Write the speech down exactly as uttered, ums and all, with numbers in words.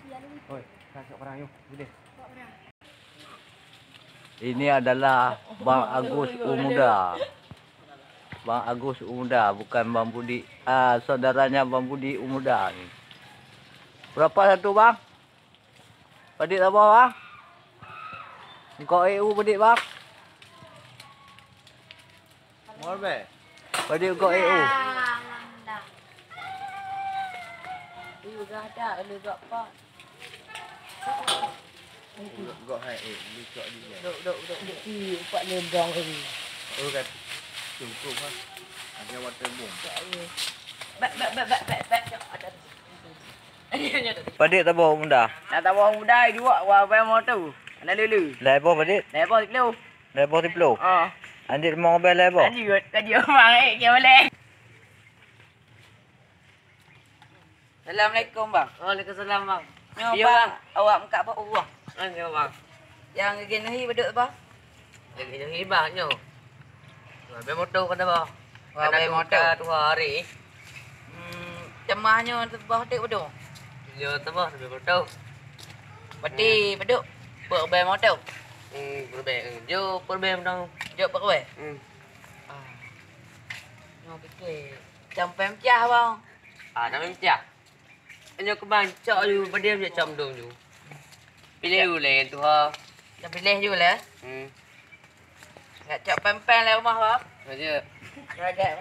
Oi, ka cok barang, yuk, boleh. Ini adalah Bang Agus Umuda. Bang Agus Umuda, bukan Bang Budi. Ah, saudaranya Bang Budi Umuda ni. Berapa satu, Bang? Padit saboh, Bang? Engkau E U padit, Bang? Mau be? Padit engkau E U. Iya, dah ada, ada gak pak. Gok hai, eh, beli cok di dia. Dok, dok, dok, dok. Ih, empat lembang tadi. Oh, kan. Cukup, ha. Ada water boom. Bak, bak, bak, bak, bak, bak. Ada. Padit taboh muda. Nah, taboh muda dua, wah, bayar motor. Ada lulu. Lai boh padit? Lai boh sepuluh. Lai boh sepuluh. Ah. Andik mau bayar lai boh? Tadi, tadi orang, eh, dia boleh. Assalamualaikum, Bang. Waalaikumsalam, Bang. Nyoe, iya, Bang, Bang. Awak meukat bak uroe. Ah, nyoe, Bang. Nyang geuneuk hi beudôk, Bang? Geuneuk hi, Bang, nyoe. Wah, bèe moto keunoe, Bang. Wah, bèe moto. Tuha hari. Hmm, ceumah nyoe teubah dek beudôk? Nyoe teubah, bèe moto. Berarti, hmm, beudôk, bèe moto? Hmm, beudôk, hmm. Jok bèe moto. Jok bèe? Hmm. Ah. Nyoe keuh. Cam pèng peucah, Bang. Ah, na pèng peucah. Nyoe keuban cok aju padum jeuet cok dum ju. Piléh ulèe tuha. Dah piléh ju lé? Hmm. Nak cok pèng-pèng lé rumoh, Bang? Aja. Raja.